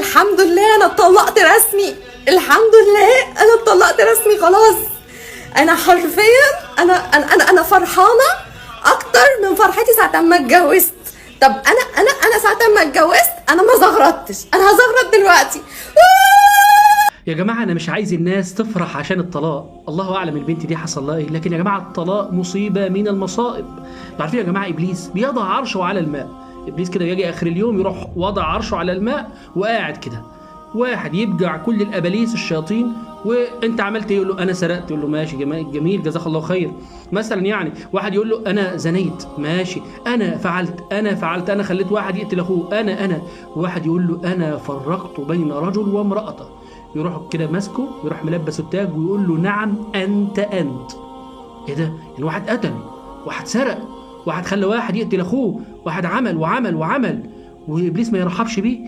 الحمد لله انا اتطلقت رسمي، الحمد لله انا اتطلقت رسمي خلاص. انا حرفيا انا انا انا, أنا فرحانة اكتر من فرحتي ساعة ما اتجوزت. طب انا ساعة ما اتجوزت انا ما زغرطتش، انا هزغرط دلوقتي. يا جماعة أنا مش عايز الناس تفرح عشان الطلاق، الله أعلم البنت دي حصل لها إيه، لكن يا جماعة الطلاق مصيبة من المصائب. عارفين يا جماعة إبليس بيضع عرشه على الماء، إبليس كده يجي آخر اليوم يروح وضع عرشه على الماء وقاعد كده، واحد يبجع كل الأباليس الشياطين، وأنت عملت إيه؟ يقول له أنا سرقت، يقول له ماشي جميل جزاك الله خير. مثلا يعني واحد يقول له أنا زنيت، ماشي، أنا فعلت، أنا فعلت، أنا خليت واحد يقتل أخوه، أنا. واحد يقول له أنا فرقت بين رجل وامرأته، يروح كده ماسكه ويروح ملبس التاج ويقول له نعم أنت أنت. إيه ده؟ يعني واحد قتل، واحد سرق، واحد خلى واحد يقتل أخوه، واحد عمل وعمل وعمل، وإبليس ما يرحبش بيه.